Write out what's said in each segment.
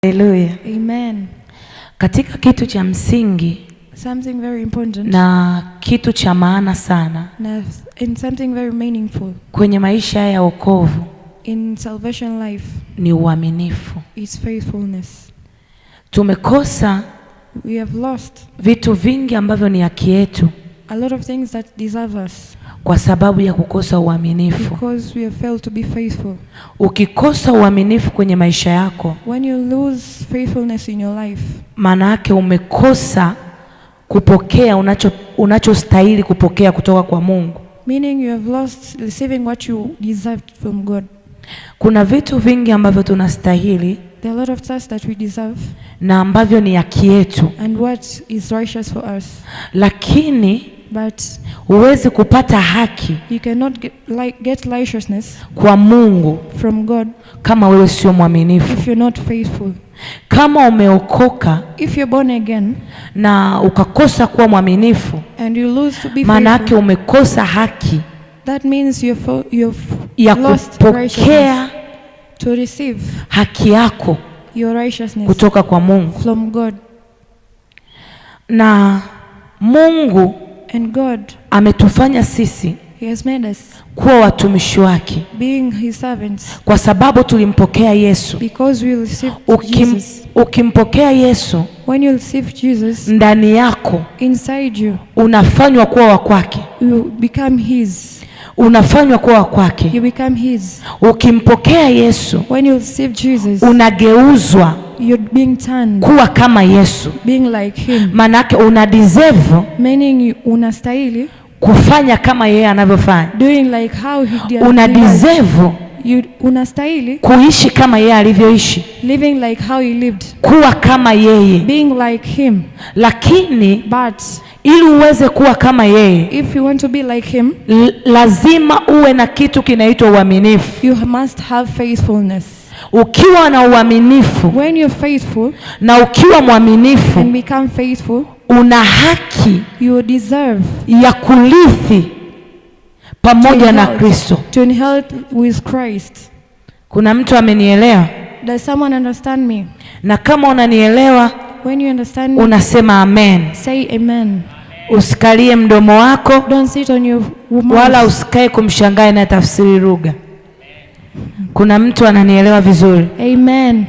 Haleluya. Amen. Katika kitu cha msingi Something very important na kitu cha maana sana and something very meaningful kwenye maisha ya wokovu in salvation life ni uaminifu. Is faithfulness. Tumekosa We have lost vitu vingi ambavyo ni haki yetu a lot of things that deserve us kwa sababu ya kukosa uaminifu. Because we have failed to be faithful. Ukikosa uaminifu kwenye maisha yako, When you lose faithfulness in your life, maana yake umekosa kupokea unachostahili kupokea kutoka kwa Mungu. Meaning you have lost receiving what you deserved from God. Kuna vitu vingi ambavyo tunastahili There are a lot of tasks that we deserve na ambavyo ni haki yetu, and what is righteous for us. Lakini But huwezi kupata haki you cannot get righteousness kwa Mungu from God kama wewe sio mwaminifu. If you're not faithful. Kama umeokoka If you're born again na ukakosa kuwa mwaminifu, and you lose to be maana yake faithful, umekosa haki that means you've ya lost kupokea righteousness to receive haki yako your righteousness kutoka kwa Mungu. From God. Na Mungu And God, ametufanya sisi He has made us kuwa watumishi wake being His servants kwa sababu tulimpokea Yesu. Because we received Jesus. Ukimpokea Yesu When you receive Jesus ndani yako, inside you, unafanywa kuwa wa kwake, you become His. Unafanywa kuwa wa kwake. You become His. Ukimpokea Yesu When you receive Jesus, unageuzwa you're being turned, kuwa kama Yesu, being like Him. maana yake una deserve Meaning you unastahili kufanya kama yeye anavyofanya, doing like how He did. Una deserve You unastahili kuishi kama yeye alivyoishi, living like how He lived, kuwa kama yeye. Being like Him. Lakini But ili uweze kuwa kama yeye, if you want to be like Him, lazima uwe na kitu kinaitwa uaminifu. You must have faithfulness. Ukiwa na uaminifu When you're faithful na ukiwa mwaminifu, and become faithful, una haki you deserve ya kurithi pamoja na Kristo. To inherit with Christ. Kuna mtu amenielewa? Does someone understand me? Na kama unanielewa, When you understand me, unasema amen. Say amen. Usikalie mdomo wako Don't sit on your mouth. Wala usikae kumshangaa na tafsiri lugha. Kuna mtu ananielewa vizuri? Amen.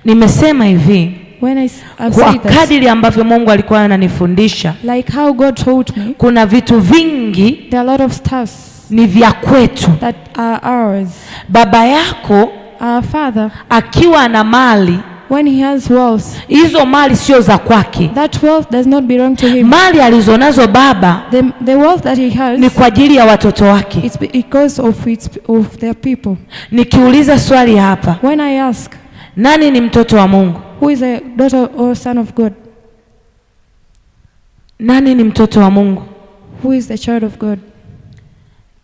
Nimesema hivi, When I've kwa said that, kadiri ambavyo Mungu alikuwa ananifundisha, like how God taught me, kuna vitu vingi there are a lot of stuffs ni vya kwetu. That are ours. Baba yako Our father, akiwa na mali, when he has wealth, hizo mali sio za kwake. That wealth does not belong to him. Mali alizonazo baba The wealth that he has, ni kwa ajili ya watoto wake. It's because of their people. Nikiuliza swali hapa, When I ask, nani ni mtoto wa Mungu? Who is a daughter or son of God? Nani ni mtoto wa Mungu? Who is the child of God?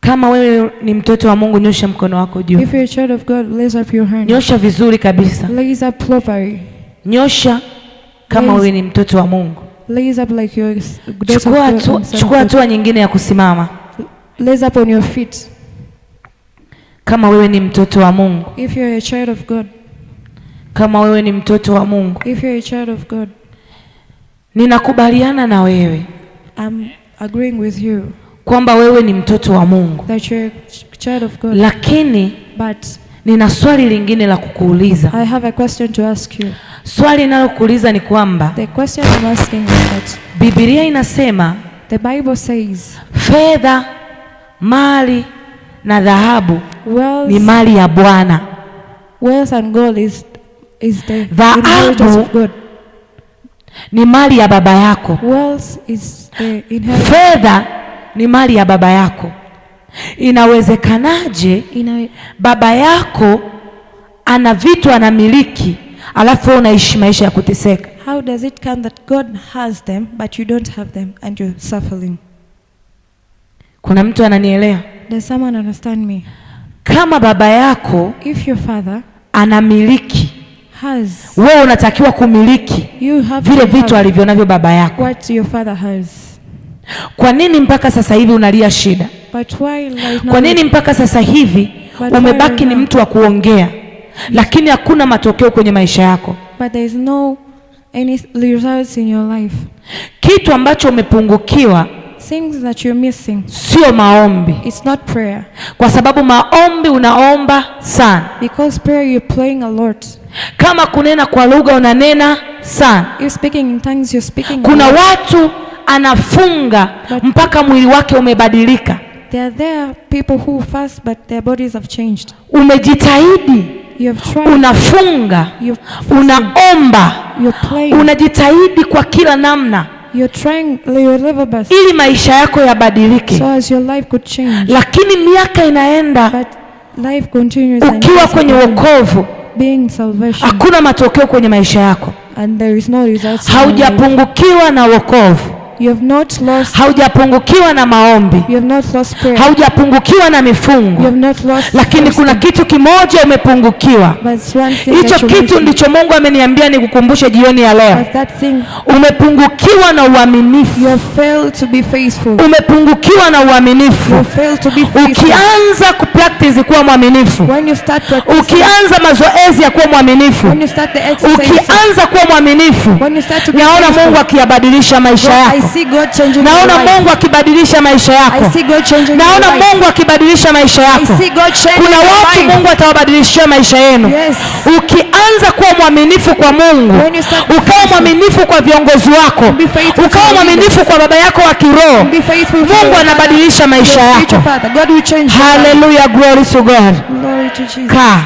Kama wewe ni mtoto wa Mungu, nyosha mkono wako juu. If you're a child of God, raise up your hand. Nyosha vizuri kabisa. Raise up properly. Nyosha kama wewe ni mtoto wa Mungu. Raise up like you're a daughter of Chukua God hatua, and son of chukua God. hatua nyingine ya kusimama. Raise up on your feet. Kama wewe ni mtoto wa Mungu. If you're a child of God. Kama wewe ni mtoto wa Mungu. If you're a child of God, Ninakubaliana na wewe I'm agreeing with you kwamba wewe ni mtoto wa Mungu. That you're a child of God. Lakini But nina swali lingine la kukuuliza. I have a question to ask you. Swali ninalokuuliza ni kwamba The question I'm asking is that Biblia inasema the Bible says fedha, mali na dhahabu ni wealth, mali ya Bwana. Wealth and gold is the Dhahabu inheritance of God. Ni mali ya baba yako. Wealth is the inheritance. Fedha ni mali ya baba yako. Inawezekanaje baba yako ana vitu anamiliki, alafu wewe unaishi maisha ya kuteseka? How does it come that God has them but you don't have them and you're suffering? Kuna mtu ananielewa? Does someone understand me? Kama baba yako If your father anamiliki, has, wewe unatakiwa kumiliki you have vile to vitu have alivyonavyo baba yako. What your father has. Kwa nini mpaka sasa hivi unalia shida? But why right now? Kwa nini mpaka sasa hivi But why umebaki right ni now? mtu wa kuongea, lakini hakuna matokeo kwenye maisha yako? But there is no any results in your life. Kitu ambacho umepungukiwa Things that you're missing. Sio maombi, It's not prayer. Kwa sababu maombi unaomba sana. Because prayer, you're praying a lot. Kama kunena kwa lugha unanena sana. You're speaking in tongues, you're speaking a Kuna lot. Watu anafunga mpaka mwili wake umebadilika. There are there people who fast, but their bodies have changed. Umejitahidi, You have tried. Unafunga, You're fasting. Unaomba, You're praying. Unajitahidi kwa kila namna You're trying your level best ili maisha yako yabadilike, so as your life could change. Lakini miaka inaenda But life continues and ukiwa years kwenye continue, wokovu, being salvation, hakuna matokeo kwenye maisha yako. And there is no results in your life. Haujapungukiwa na wokovu, You have not lost. Haujapungukiwa na maombi, You have not lost prayer. Haujapungukiwa na You mifungo, have not lost lakini kuna fasting. Kitu kimoja umepungukiwa. But it's one thing Hicho that you're kitu missing. Ndicho Mungu ameniambia nikukumbushe jioni ya leo. But that thing, Umepungukiwa na uaminifu. You have failed to be faithful. Umepungukiwa na You uaminifu. have failed to be faithful. Ukianza kupractice kuwa mwaminifu, When you start practicing, ukianza mazoezi ya kuwa mwaminifu, when you start the exercise, ukianza kuwa mwaminifu, when you start to be naona faithful, Mungu akiyabadilisha maisha God, I yako. see God changing your Naona life. Mungu akibadilisha maisha I yako. see God changing your Naona life. Mungu akibadilisha maisha I yako. see God changing Kuna your watu life. Mungu atawabadilishia maisha yenu. Yes. Ukianza kuwa mwaminifu kwa Mungu, When you start ukawa mwaminifu kwa viongozi wako, Be faithful to ukawa your mwaminifu kwa baba yako wa kiroho, Be faithful to Mungu your father, anabadilisha maisha your future yako. father. God will change your life. Hallelujah, glory to God. Glory to Jesus. Kaa.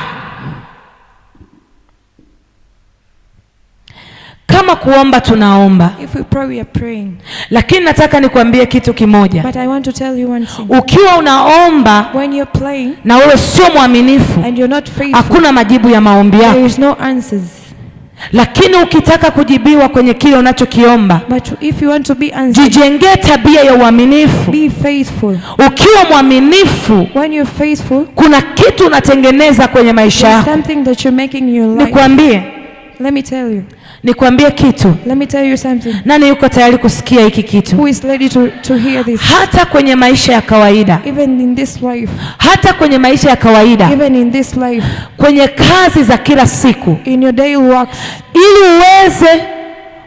Kama kuomba tunaomba, If we pray, we are praying. Lakini nataka nikwambie kitu kimoja. But I want to tell you one thing. Ukiwa unaomba When you're praying na wewe sio mwaminifu, and you're not faithful, hakuna majibu ya maombi yako. There is no answers. Lakini ukitaka kujibiwa kwenye kile unachokiomba, But if you want to be answered, jijengee tabia ya uaminifu. Be faithful. Ukiwa mwaminifu, When you're faithful, kuna kitu unatengeneza kwenye maisha there's yako. Something that you're making in your life. Nikwambie, Let me tell you. Nikwambie kitu. Let me tell you something. Nani yuko tayari kusikia hiki kitu? Who is ready to hear this? Hata kwenye maisha ya kawaida, Even in this life, hata kwenye maisha ya kawaida, even in this life, kwenye kazi za kila siku, in your daily works, ili uweze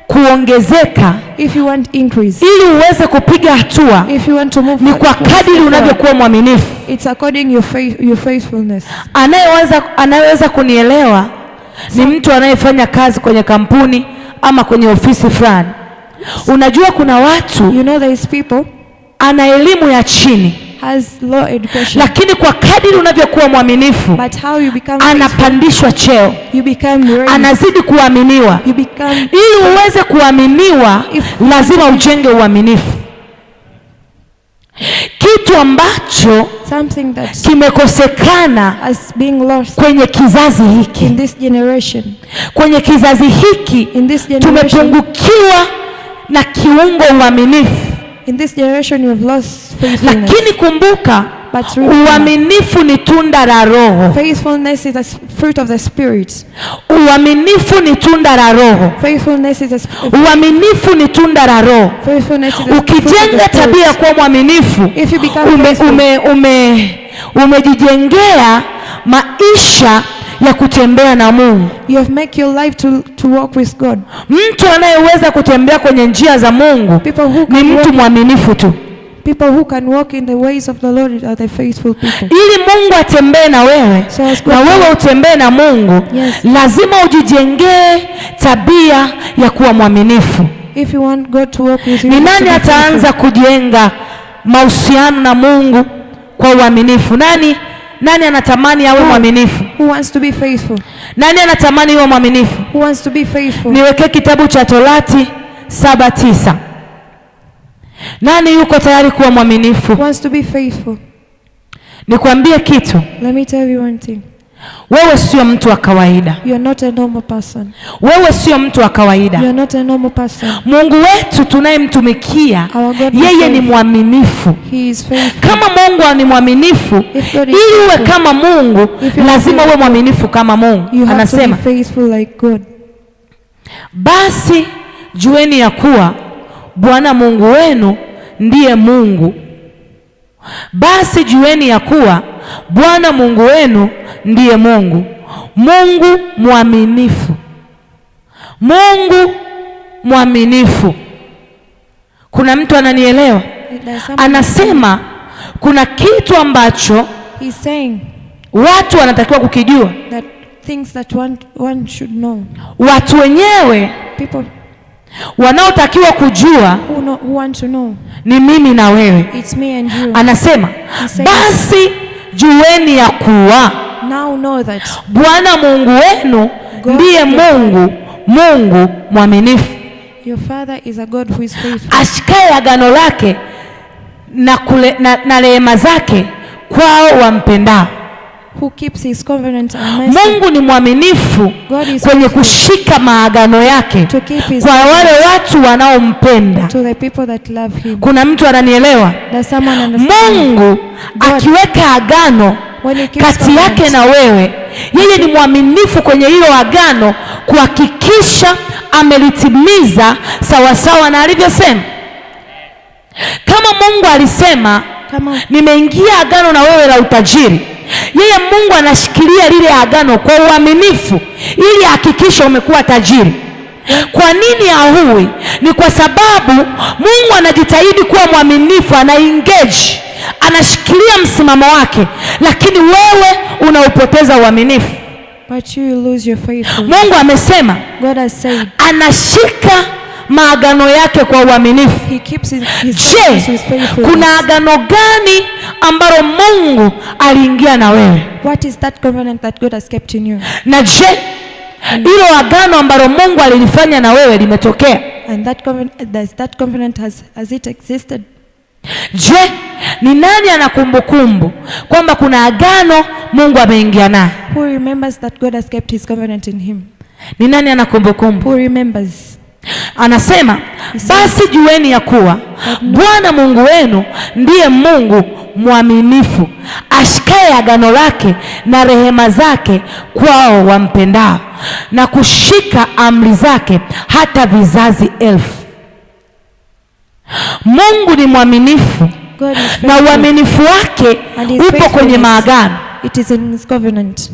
kuongezeka, if you want increase, ili uweze kupiga hatua, if you want to move ni kwa forward, kadiri unavyokuwa mwaminifu. It's according your faith, your faithfulness. Anayeweza kunielewa ni mtu anayefanya kazi kwenye kampuni ama kwenye ofisi fulani. Unajua kuna watu You know there is people ana elimu ya chini, has low education, lakini kwa kadiri unavyokuwa mwaminifu but how you become faithful, anapandishwa cheo, you become raised, anazidi kuaminiwa. You become Ili uweze kuaminiwa, lazima ujenge uaminifu, kitu ambacho something that kimekosekana has been lost kwenye kizazi hiki. In this generation. Kwenye kizazi hiki In this generation, tumepungukiwa na kiungo uaminifu, in this generation you have lost faithfulness. Lakini kumbuka, But remember, uaminifu ni tunda la Roho. Faithfulness is a fruit of the Spirit. Uaminifu ni tunda la Roho. Faithfulness is a Uaminifu ni tunda la Roho. Faithfulness is a fruit of the Ukijenga tabia ya Spirit. kuwa mwaminifu, If you become faithful, umejijengea maisha ya kutembea na Mungu. You have make your life to walk with God. Mtu anayeweza kutembea kwenye njia za Mungu People who ni can mtu walk, mwaminifu tu. People who can walk in the ways of the Lord are the faithful people. Ili Mungu atembee na wewe So as God na wewe utembee na Mungu, Yes. lazima ujijengee tabia ya kuwa mwaminifu. If you want God to walk with you, Ni you have nani to be faithful. ataanza kujenga mahusiano na Mungu kwa uaminifu? Nani anatamani awe mwaminifu? Who wants to be faithful? Nani anatamani iwe mwaminifu? Who wants to be faithful? Niweke kitabu cha Torati 7:9. Nani yuko tayari kuwa mwaminifu? Who wants to be faithful? Nikwambie kitu, Let me tell you one thing. Wewe sio mtu wa kawaida. You are not a normal person. Wewe sio mtu wa kawaida. You are not a normal person. Mungu wetu tunayemtumikia, Our God is yeye ni faithful. mwaminifu. He is faithful. Kama Mungu ni mwaminifu, If God is ili uwe faithful, kama Mungu, if you lazima are uwe mwaminifu kama Mungu. You have to be Anasema, faithful like God. Basi jueni ya kuwa Bwana Mungu wenu ndiye Mungu. Basi jueni ya kuwa Bwana Mungu wenu ndiye Mungu, Mungu mwaminifu. Mungu mwaminifu. Kuna mtu ananielewa? There's someone- Anasema kuna kitu ambacho He's saying watu wanatakiwa kukijua. That things that one should know. Watu wenyewe People wanaotakiwa kujua who want to know. Ni mimi na wewe. It's me and you. Anasema He says- basi jueni ya kuwa Now know that Bwana Mungu wenu God ndiye your Mungu, Mungu mwaminifu, your Father is a God who is faithful, ashikaye agano lake na rehema zake kwao wampendao. Who keeps his covenant and mercy Mungu ni mwaminifu God is kwenye faithful kushika maagano yake to keep his kwa wale watu wanaompenda. To the people that love him. Kuna mtu ananielewa? Does someone understand? Mungu God, akiweka agano when he keeps kati yake covenant, na wewe, yeye ni mwaminifu kwenye hilo agano kuhakikisha amelitimiza sawasawa na alivyosema. Kama Mungu alisema Kama nimeingia agano na wewe la utajiri, yeye Mungu anashikilia lile agano kwa uaminifu ili ahakikishe umekuwa tajiri. Kwa nini haui? Ni kwa sababu Mungu anajitahidi kuwa mwaminifu, ana engage, anashikilia msimamo wake, lakini wewe unaupoteza uaminifu. But you lose your faithfulness. Mungu amesema God has said anashika maagano yake kwa uaminifu. he keeps his Je, covenants with faithfulness. Kuna agano gani ambalo Mungu aliingia na wewe? What is that covenant that God has kept in you? Na je, hilo agano ambalo Mungu alilifanya na wewe limetokea? And that covenant, does that covenant has it existed? Je, ni nani ana kumbukumbu kwamba kuna agano Mungu ameingia naye? Who remembers that God has kept his covenant in him? Ni nani ana kumbukumbu? Who remembers? Anasema basi jueni ya kuwa Bwana Mungu wenu ndiye Mungu mwaminifu, ashikaye agano lake na rehema zake kwao wampendao, na kushika amri zake hata vizazi elfu. Mungu ni mwaminifu God is na faithful. Uaminifu wake And his upo kwenye faithfulness, maagano. it is in his covenant.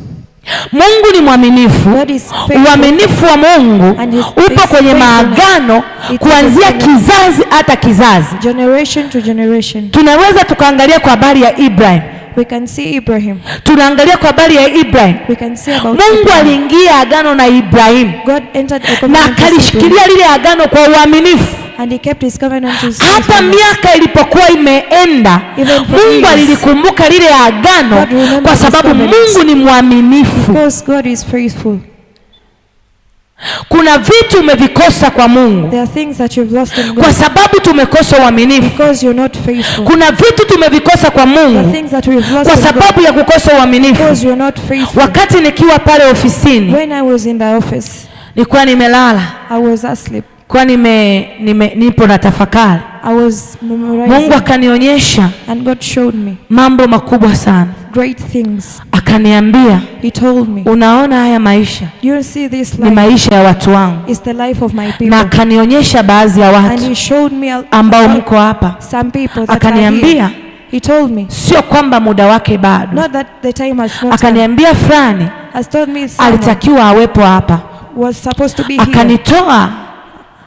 Mungu ni mwaminifu. God is faithful. Uaminifu wa Mungu And his upo kwenye faithfulness, maagano it is kuanzia in covenant. Kizazi hata kizazi. Generation to generation. Tunaweza tukaangalia kwa habari ya Ibrahim. We can see Ibrahim. Tunaangalia kwa habari ya Ibrahim. We can see about Mungu Ibrahim. aliingia agano na Ibrahim God entered a na covenant with Ibrahim, akalishikilia lile agano kwa uaminifu. And he kept his covenant with Hata faithfulness. Miaka ilipokuwa imeenda, Even for Mungu years. Alilikumbuka lile agano God remembered kwa his sababu covenant. Mungu ni mwaminifu. Because God is faithful. Kuna vitu umevikosa kwa Mungu There are things that you've lost in God kwa sababu tumekosa uaminifu. Because you're not faithful. Kuna vitu tumevikosa kwa There are Mungu things that we've lost kwa in God sababu ya kukosa uaminifu. Because you're not faithful. Wakati nikiwa pale ofisini, When I was in the office, nilikuwa nimelala, I was asleep. Kwa nipo na tafakari. I was Mungu memorizing, akanionyesha and God showed me mambo makubwa sana, great things. Akaniambia, He told me, unaona haya maisha "You see this ni life maisha ya watu wangu, is the life of my na people." akanionyesha baadhi ya And watu he showed me ambao mko hapa, some people that are here. akaniambia He told me, sio kwamba muda wake bado, not that the time has not come. Akaniambia fulani Has told me someone alitakiwa awepo hapa, was supposed to be here. Akanitoa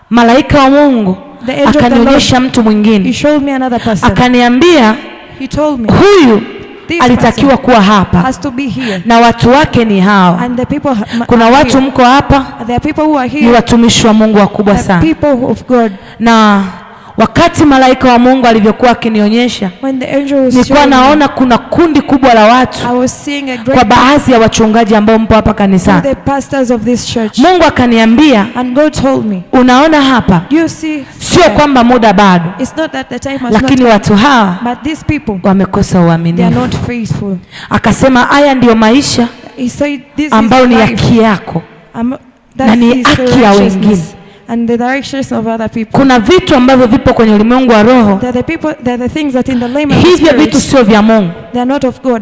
malaika wa Mungu The angel of the akanionyesha Lord, mtu he mwingine, showed me another person. Akaniambia He told me, huyu this alitakiwa person kuwa hapa has to be here. Na watu wake ni hawa. And the people Kuna are watu here. mko hapa There are people who are ni here, watumishi wa Mungu wakubwa the sana, people of God. Na wakati malaika wa Mungu alivyokuwa akinionyesha, When the angel was nilikuwa showing me, naona kuna kundi kubwa la watu I was seeing a kwa great baadhi ya wachungaji ambao mpo hapa to kanisani. the pastors of this church. Mungu akaniambia, And God told me, unaona hapa, "You see, sio here, kwamba muda bado, it's not that the time has not lakini come, watu hawa but these people, wamekosa they are uaminifu. Not faithful." Akasema haya ndiyo maisha He said, "This is ambayo ni life. haki yako na That's ni his haki ya wengine. Righteousness and the directions of other people." Kuna vitu ambavyo vipo kwenye ulimwengu wa roho, They're the people, they're the things that in the realm of the hivyo vitu spirit, sio vya Mungu. they are not of God.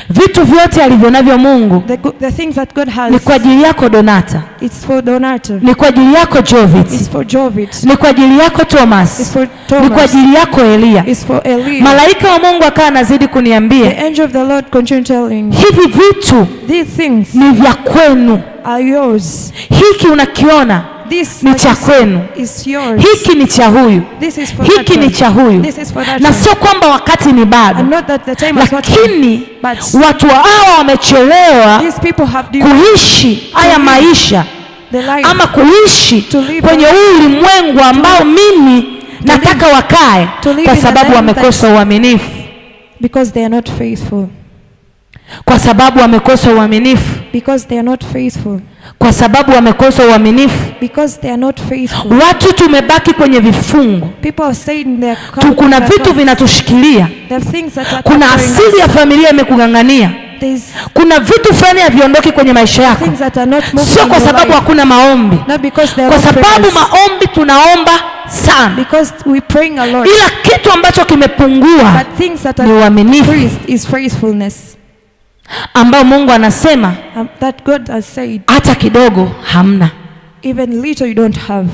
Vitu vyote alivyonavyo Mungu The things that God has, ni kwa ajili yako Donata, it's for Donato, ni kwa ajili yako Jovit, it's for Jovit, ni kwa ajili yako it's Thomas, for ni kwa Thomas, ajili yako Elia. it's for Elias. Malaika wa Mungu akawa anazidi kuniambia The angel of the Lord continued telling me, hivi vitu these things ni vya kwenu, are yours. Hiki unakiona This ni that cha you see kwenu, is yours. Hiki ni cha huyu, This is for that hiki ni one. cha huyu. This is for that Na one. sio kwamba wakati ni bado, And not that the time has not come, lakini but watu hawa wamechelewa these people have delayed kuishi haya maisha the life ama kuishi To live kwenye huu ulimwengu ambao mimi nataka wakae, to live kwa in a sababu life wamekosa uaminifu, because they are not faithful. Kwa sababu wamekosa uaminifu, Because they are not faithful. Kwa sababu wamekosa uaminifu. Because they are not faithful. Watu tumebaki kwenye vifungo People are saying in their tu, kuna vitu vinatushikilia, There are things that are kuna capturing asili us. ya familia imekung'ang'ania, There's kuna vitu fulani haviondoki kwenye maisha yako, things that are not moving sio in kwa your sababu life. hakuna maombi, Not because they are kwa not sababu prayers. Maombi tunaomba sana, Because we praying a lot. Ila kitu ambacho kimepungua But things that ni are uaminifu increased is faithfulness. Ambao Mungu anasema That God has said, hata kidogo hamna. Even little you don't have.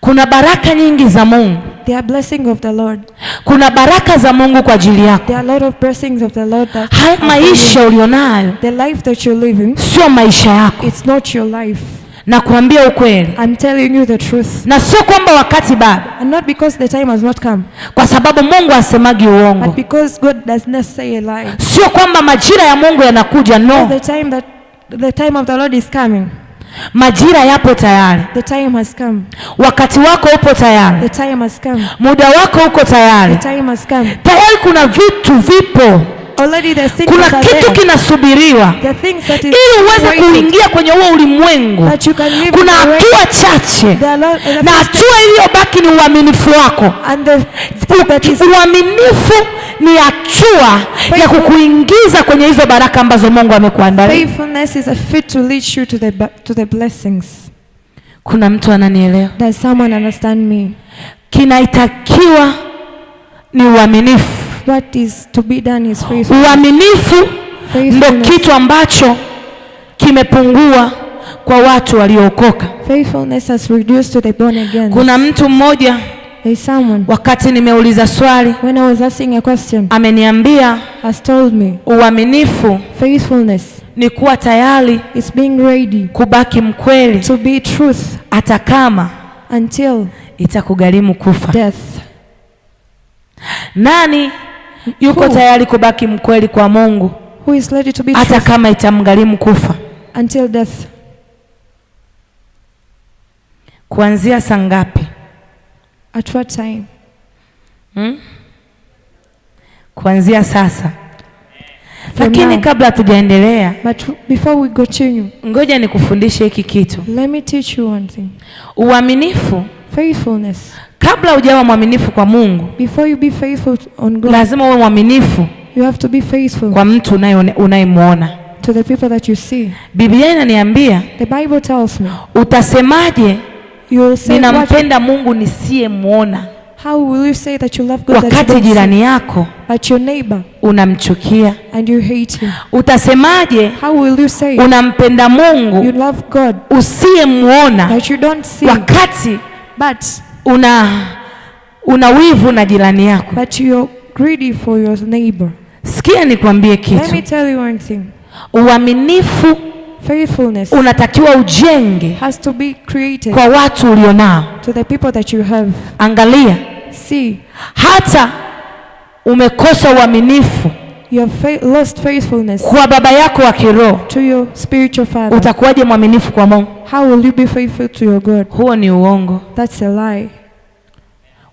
Kuna baraka nyingi za Mungu. There are blessings of the Lord. Kuna baraka za Mungu kwa ajili yako. There are a lot of blessings of the Lord that Haya are for you. maisha ulionayo The life that you're living, sio maisha yako. It's not your life. Nakuambia ukweli. I'm telling you the truth. Na sio kwamba wakati bado, And not because the time has not come, kwa sababu Mungu hasemagi uongo. But because God does not say a lie. Sio kwamba majira ya Mungu yanakuja, no. The time of the Lord is coming. Majira yapo tayari. The time has come. Wakati wako upo tayari. The time has come. Muda wako uko tayari. The time has come. Tayari kuna vitu vipo. Already the things Kuna that are kitu there. Kinasubiriwa The things that is ili uweze waiting, kuingia kwenye huo ulimwengu. That you can live Kuna in the way. hatua chache There are lot, the na first hatua iliyobaki ni uaminifu wako. And the step that is Uaminifu ni hatua ya kukuingiza kwenye hizo baraka ambazo Mungu amekuandalia. Faithfulness is a fit to lead you to the blessings. Kuna mtu ananielewa? Does someone understand me? Kinaitakiwa ni uaminifu. What is to be done is faithfulness. Uaminifu ndo Faithfulness. kitu ambacho kimepungua kwa watu waliookoka. Faithfulness has reduced to the born again. Kuna mtu mmoja There is someone. Wakati nimeuliza swali When I was asking a question, ameniambia has told me uaminifu faithfulness ni kuwa tayari is being ready kubaki mkweli to be truth hata kama until itakugharimu kufa. Death. Nani yuko Who? Tayari kubaki mkweli kwa Mungu Who is ready to be hata truth kama itamgharimu kufa? Until death? Kuanzia saa ngapi? At what time? Hmm? Kuanzia sasa. From Lakini now. Kabla hatujaendelea, But before we continue, ngoja nikufundishe hiki kitu. Let me teach you one thing. Uaminifu, Faithfulness. Kabla hujawa mwaminifu kwa Mungu, Before you be faithful on God, lazima uwe mwaminifu you have to be faithful kwa mtu unayemwona. To the people that you see. Biblia inaniambia The Bible tells me, utasemaje you will say what, ninampenda Mungu nisiyemwona, how will you say that you love God that you wakati don't see, jirani yako but your neighbor unamchukia? And you hate him? Utasemaje How will you say unampenda you Mungu love God usiyemwona, that you don't see, wakati but una wivu na jirani yako? But you're greedy for your neighbor? Sikia nikwambie Let me kitu. Tell you one thing. Uaminifu Faithfulness unatakiwa ujenge has to be created kwa watu ulionao. To the people that you have. Angalia, See, hata umekosa uaminifu you have lost faithfulness kwa baba yako wa kiroho, to your spiritual father. Utakuwaje mwaminifu kwa Mungu? How will you be faithful to your God? Huo ni uongo. That's a lie.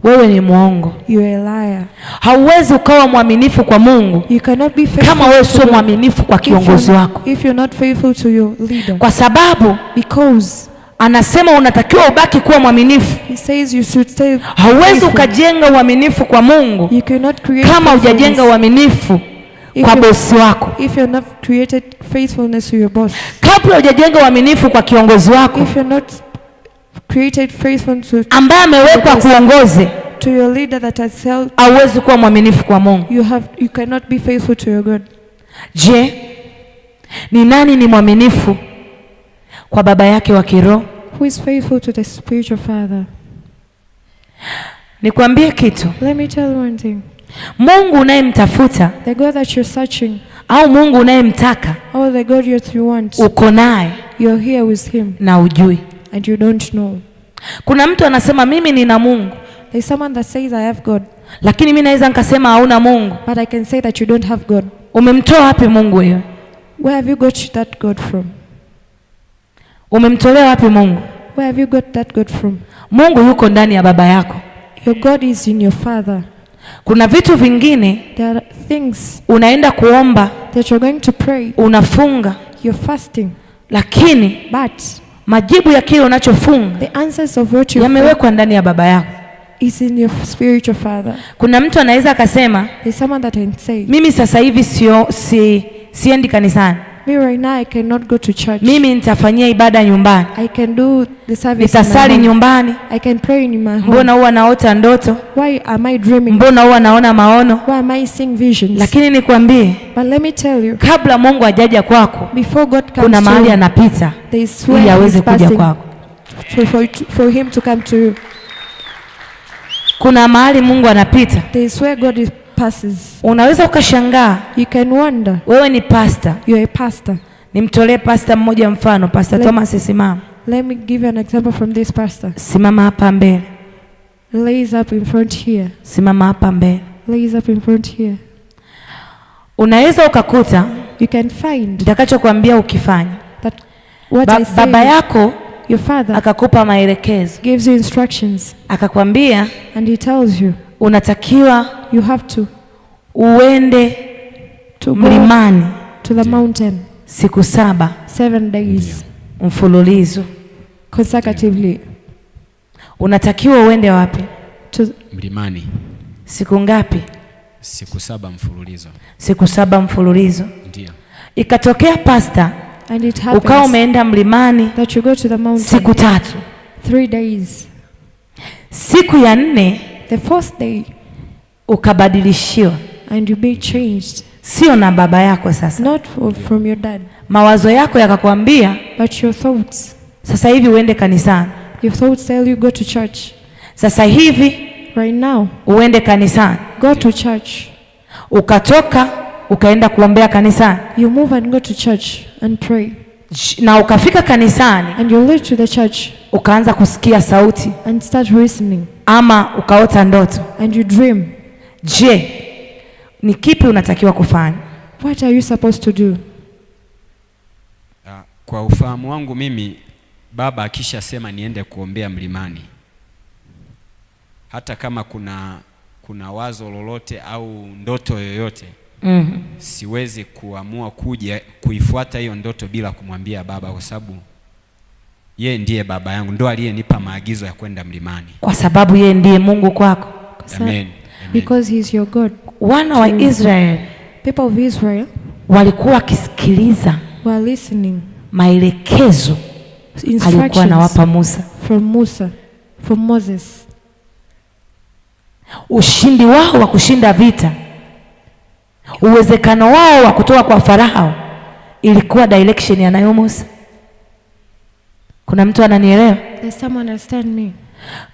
Wewe ni mwongo. You're a liar. Hauwezi ukawa mwaminifu kwa Mungu You cannot be faithful kama wewe to sio God mwaminifu kwa if kiongozi wako, if you're not faithful to your leader. Kwa sababu Because anasema unatakiwa ubaki kuwa mwaminifu. he says you should stay Hauwezi faithful. ukajenga uaminifu kwa Mungu You cannot create kama hujajenga faithfulness uaminifu if kwa bosi wako. If you're not created faithfulness to your boss. Kabla hujajenga uaminifu kwa kiongozi wako If you're not created faithful to, ambaye amewekwa kuongoze, to your leader that has held, hauwezi kuwa mwaminifu kwa Mungu. you cannot be faithful to your God. Je, ni nani ni mwaminifu kwa baba yake wa kiroho? Who is faithful to the spiritual father? Nikwambie kitu. Let me tell you one thing. Mungu unayemtafuta The God that you're searching Au Mungu unayemtaka Or the God that you want, uko naye you're here with him na hujui. And you don't know. Kuna mtu anasema mimi nina Mungu, There's someone that says, "I have God," lakini mimi naweza nikasema hauna Mungu. But I can say that you don't have God. Umemtoa wapi Mungu wewe? Where have you got that God from? Umemtolea wapi Mungu? Where have you got that God from? Mungu yuko ndani ya baba yako. Your God is in your father. Kuna vitu vingine There are things unaenda kuomba, that you're going to pray, unafunga, you're fasting, lakini but majibu ya kile unachofunga the answers of what you yamewekwa ndani ya baba yako. Is in your spiritual father. Kuna mtu anaweza akasema There's someone that can say, mimi sasa hivi siendi kanisani, "Me right now, I cannot go to church. Mimi nitafanyia ibada nyumbani, I can do the service in my nitasali home. Nyumbani. I can pray in my home. Mbona huwa naota ndoto? Why am I dreaming? Mbona huwa naona maono?" Why am I seeing visions?" Lakini nikwambie, But let me tell you, kabla Mungu hajaja kwako, before God comes kuna to mahali you, anapita there is ili where aweze he's kuja passing kwako. for him to come to you. Kuna mahali Mungu anapita. There is where God passes. Unaweza ukashangaa, You can wonder, wewe ni pastor. You're a pastor. Nimtolee pasta mmoja mfano, Pastor Thomas, simama. Let me give you an example from this pastor. Simama hapa mbele. Lays up in front here. Simama hapa mbele. Lays up in front here. Unaweza ukakuta You can find nitakachokuambia ukifanya. That what I say, Baba yako your father akakupa maelekezo, gives you instructions akakwambia and he tells you unatakiwa you have to uende to go mlimani to the mountain siku 7 7 days mfululizo. Consecutively. Unatakiwa uende wapi? To Mlimani. Siku ngapi? Siku 7 mfululizo. Siku 7 mfululizo. Ndio. Ikatokea pasta, And it ukawa happens umeenda mlimani that you go to the mountain siku 3. 3 days. Siku ya nne The fourth day, ukabadilishiwa, and you be changed, sio na baba yako sasa. Not from your dad, Mawazo yako yakakwambia but your thoughts. Sasa hivi uende kanisani, Your thoughts tell you go to church. Sasa hivi Right now, uende kanisani. Go to church. Ukatoka ukaenda kuombea kanisani. You move and go to church and pray. Na ukafika kanisani And you leave to the church ukaanza kusikia sauti and start listening. Ama ukaota ndoto. And you dream. Je, ni kipi unatakiwa kufanya? What are you supposed to do? Ah, kwa ufahamu wangu mimi, baba akishasema niende kuombea mlimani, hata kama kuna wazo lolote au ndoto yoyote, siwezi kuamua kuja kuifuata hiyo ndoto bila kumwambia baba, kwa sababu ye ndiye baba yangu, ndo aliyenipa maagizo ya kwenda mlimani. Kwa sababu yeye ndiye Mungu kwako. Amen. Amen. Because he's your God. Wana wa Israeli People of Israel walikuwa wakisikiliza were listening maelekezo alikuwa instructions anawapa Musa. From Musa, from Moses. Ushindi wao wa kushinda vita, uwezekano wao wa kutoka kwa Farao ilikuwa direction anayo Musa. Kuna mtu ananielewa? Does someone understand me?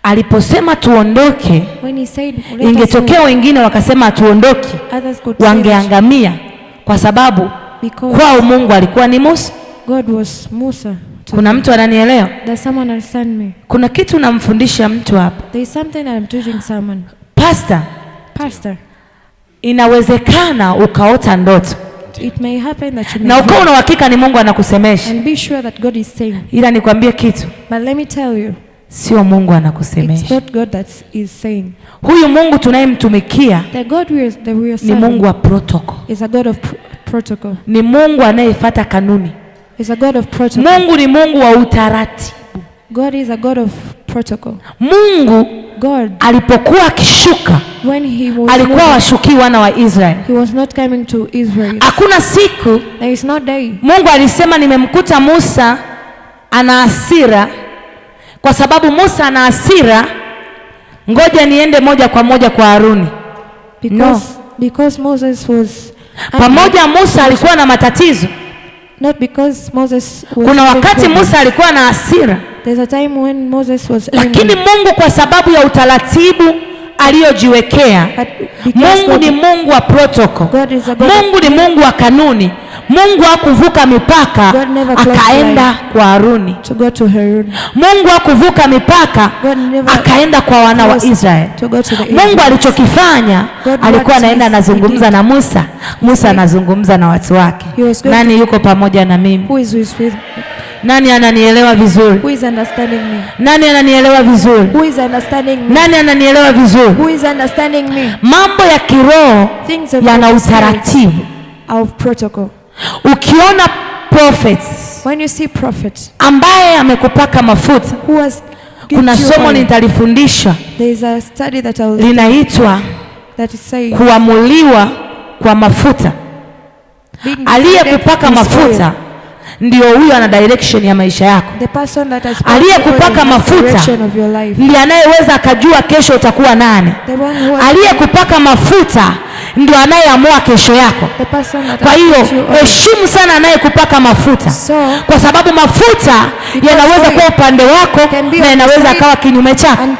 Aliposema tuondoke, When he said, "Let us ingetokea go," wengine wakasema hatuondoki, others could say that wangeangamia kwa sababu because kwao Mungu alikuwa ni Musa. God was Musa to Kuna them. mtu ananielewa? Does someone understand me? Kuna kitu namfundisha mtu hapa. There is something that I'm teaching someone. Pastor, Pastor, inawezekana ukaota ndoto it may happen that you may na ukawa dream una uhakika ni Mungu anakusemesha, and be sure that God is saying. Ila nikwambie kitu, But let me tell you, sio Mungu it's anakusemesha. not God that is saying. Huyu Mungu tunayemtumikia The God that we are ni serving Mungu wa protocol, is a God of protocol. Ni Mungu anayefuata kanuni. Is a God of protocol. Mungu ni Mungu wa utaratibu. God is a God of protocol. Mungu God, alipokuwa akishuka when he was alikuwa moving, hawashukii wana wa Israeli. He was not coming to Israel. Hakuna siku There is no day Mungu alisema nimemkuta Musa ana hasira, kwa sababu Musa ana hasira, ngoja niende moja kwa moja kwa Haruni. because Moses was angry, Pamoja Musa alikuwa na matatizo. Not because Moses was Kuna having wakati problems. Musa alikuwa na hasira, There's a time when Moses was lakini angry, Mungu kwa sababu ya utaratibu aliyojiwekea. But because Mungu ni God, Mungu wa protocol. God is a God. Mungu ni Mungu wa kanuni. Mungu hakuvuka mipaka God never crossed akaenda kwa Haruni. To go to Harun. Mungu hakuvuka mipaka God never akaenda kwa wana wa crossed Israeli. to go to the Mungu Israelites. alichokifanya, God alikuwa what anaenda he anazungumza did. na Musa, Musa anazungumza na watu wake. He was going Nani yuko pamoja na mimi? Who is with Nani ananielewa vizuri? Who is understanding me? Nani ananielewa vizuri? Who is understanding me? Nani ananielewa vizuri? Who is understanding me? Mambo ya kiroho Things of yana the spirit utaratibu. are of protocol. Ukiona prophets When you see prophet ambaye amekupaka mafuta, who has given kuna you somo oil, nitalifundisha there is a study that I will linaitwa that is saying kuamuliwa kwa mafuta. Being Aliyekupaka decided with oil. mafuta ndio huyo ana direction ya maisha yako. The person that has poured Aliyekupaka oil has mafuta direction of your life. ndiye anayeweza akajua kesho utakuwa nani. The one who has, Aliyekupaka mafuta ndio anayeamua kesho yako. The person that Kwa has hiyo put you oil. heshimu sana anayekupaka mafuta, So kwa sababu mafuta because yanaweza oil kuwa upande wako can be na on yanaweza the side akawa kinyume chako. and